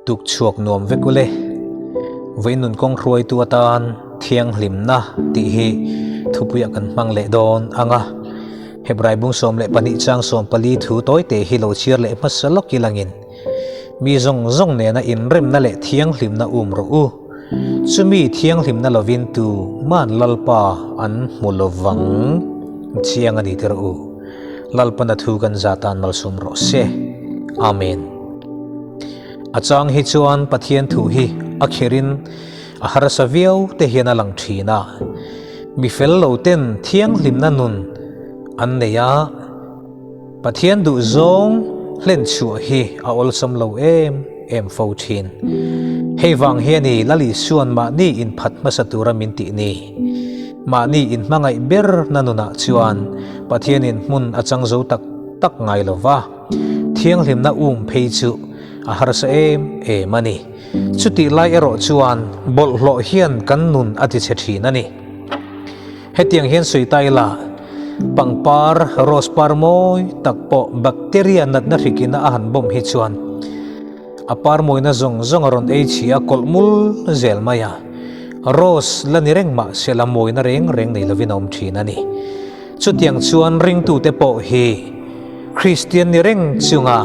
Tuk chhuak nuam vek ule. Vawiin nun kawng hruaitu atan thianghlimna tih hi thupuiah kan hmang leh dawn ang a. Hebrai bung 12 chang 14 thu tawite hi lo chhiar leh hmasa lawk ilangin mi zawng zawng nena inremna leh thianghlimna um rawh u. Chumi thianghlimna lovin tu man Lalpa an hmu lovang chiang a ni tir u. Lalpana thu kan za tan malsawm rawh se. Amen. A chang hi chuan Pathian thu hi a kherin a harsa viau te hian a lang thin a. Mi fel lo ten thianghlimna nun an nei a, Pathian duh zawng hlen chhuah hi a awlsam lo em em fo thin. Hei vang hi a ni Lal Isuan mahni inphat hmasa tura min tih ni. Mahni inhmangaih ber na nunah chuan Pathianin hmun a chang zo tak tak ngai lo va, thianghlimna um phei chu a harsa em em a ni. Chutih lai erawh chuan bawlhhlawh hian kan nun a tichhe thin a ni. Hetiang hian sawi ta ila, pangpar, rose par mawi tak pawh bacteria natna hrikin a han bawm hi chuan a par mawina zawng zawng a rawn ei chhi a kawlh mul zel mai a. Rose la ni reng mah se la mawina reng reng nei lovin a awm thin a ni. Chutiang chuan ringtute pawh hi Kristian ni reng chunga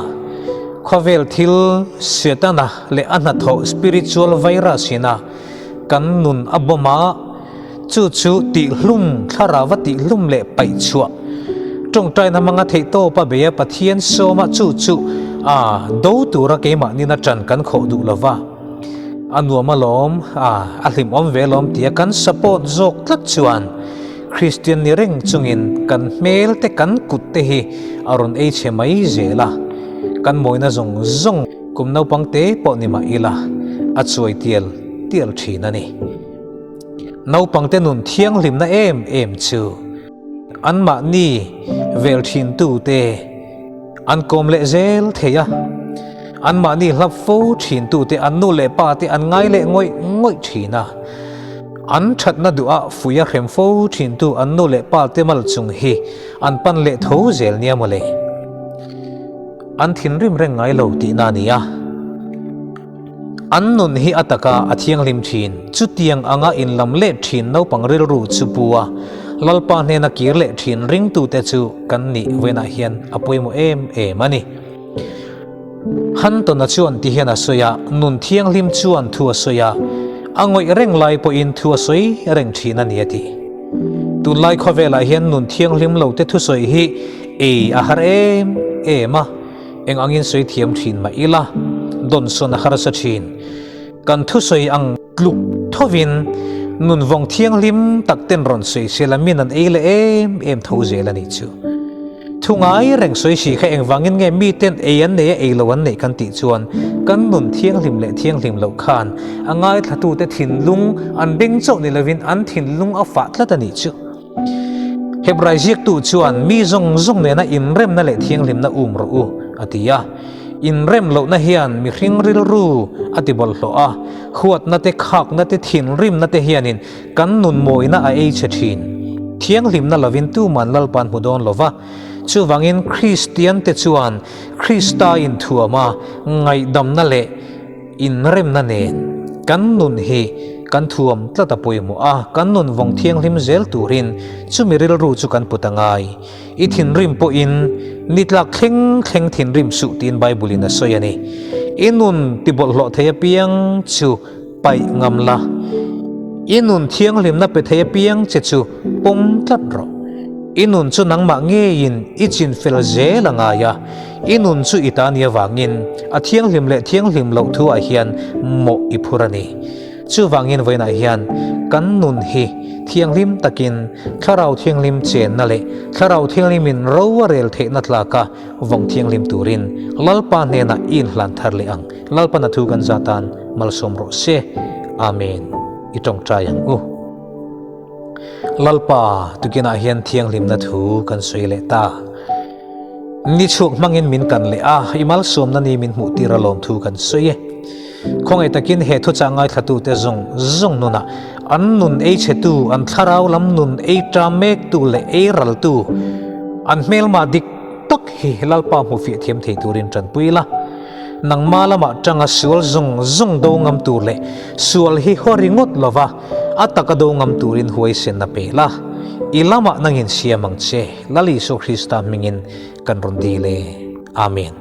khawvel thil Setana leh a hnathawh spiritual virus ina kan nun a bawm a, chu chu tihhlum, thlarauva tihhlum leh paih chhuah tawngtaina hmanga theihtawpa beia Pathian sawma chu chu a do tura keimahnin a ṭan kan khawh duh lova a nuam alawm, a a hlimawm ve alawm tia kan support zawk tlat chuan Kristian ni reng chungin kan hmel te kan kut te hi a rawn ei chhe mai zel a, kan mawina zawng zawng kum naupang te pawh ni mah ila a chuai tial tial thin a ni. Naupang te nun thianghlimna em em chu anmahni vel thin tu te an kawm leh zel thei a, anmahni hlap fo thin tu te an nu leh pa te an ngai leh ngawih ngawih thin a. An thatna duh a fuih a hrem fo thin tu an nu leh pa te mal chung hi an pan leh tho zel nia mawle. An thinrim reng ngai lo tihna a ni a. An nun hi a taka a thianghlim thin. Chutiang anga inlam leh thin naupang rilru chu pu a, Lalpa hnena kir leh thin ringtute chu kan nih vawiinah hian a pawimawh em em a ni. Hantona chuan ti hian a sawi a, Nun thianghlim chuan thu a sawi a, a ngawih reng lai pawhin thu a sawi reng thin a ni a ti. Tunlai khawvelah hian nun thianghlim lo te thusawi hi ei a har em em a, eng angin sawi thiam thin mah ila, dawnsawn a harsa thin. Kan thusawi ang tluk thovin nun vawng thianghlim tak ten rawn sawi sela min an ei leh em em tho zel a nih chu. Thu ngai reng sawi si kha engvangin nge mi ten ei an nei a ei lo an neih kan tih chuan kan nun thianghlim leh thianghlim loh khan a ngaithlatute thinlung an beng chauh ni lovin an thinlung a fah tlat a nih chu. Hebrai ziaktu chuan mi zawng zawng nena inremna leh thianghlimna um rawh u, a ti a. Inrem lohna hian mihring rilru a ti bawlhhlawh a, huatna te, khakna te, thinrimna te hianin kan nun mawina a ei chhe thin. Thianghlimna lovin tuman Lalpa'n hmu dawn lo va. Chuvangin Kristiante chuan Krista inthuama ngaihdamna leh Inremna nen kan nun hi kan thuam tlat a pawimawh a, kan nun vawng thianghlim zel turin chumi rilru chu kan put a ngai. I thinrim pawhin ni tlak thleng thleng thinrim suh tiin Bible-in a sawi a ni. I nun tibawlhhlawh thei apiang chu paih ngam la, i nun thianghlimna pe thei apiang che chu pawm tlat rawh. I nun chu nangmah ngeiin i chinfel zel a ngai a. I nun chu i ta ni avangin a thianghlim leh thianghlim loh thu ah hian mawh i phur a ni. Chuvangin vawiinah hian kan nun hi thianghlim takin Thlarau Thianghlim chenna leh Thlarau Thianghlimin ro a rel theihna tlaka vawng thianghlim turin Lalpa hnenah i inhlan thar leh ang. Lalpan a thu kan za tan malsawm rawh se. Amen. I tawngtai ang u. Lalpa tukinah hian thianghlimna thu kan sawi leh ta. Ni chhuak hmangin min kan leh a, i malsawmna ni min hmuh tir alawm thu kan sawi e. Khawngaih takin he thuchah ngaithlatute zawng zawng nunah an nun ei chhetu, an thlarau lam nun ei ṭam mektu leh ei raltu, an hmelmah dik tak hi Lalpa hmuhfiah thiam thei turin ṭanpui la. Nangma lamah tanga sual zawng zawng do ngam tur leh sual hi haw ringawt lova a taka do ngam turin huaisen a pe la. I lamah nangin siam ang che, Lal Isua Krista hmingin kan rawn dil e. Amen.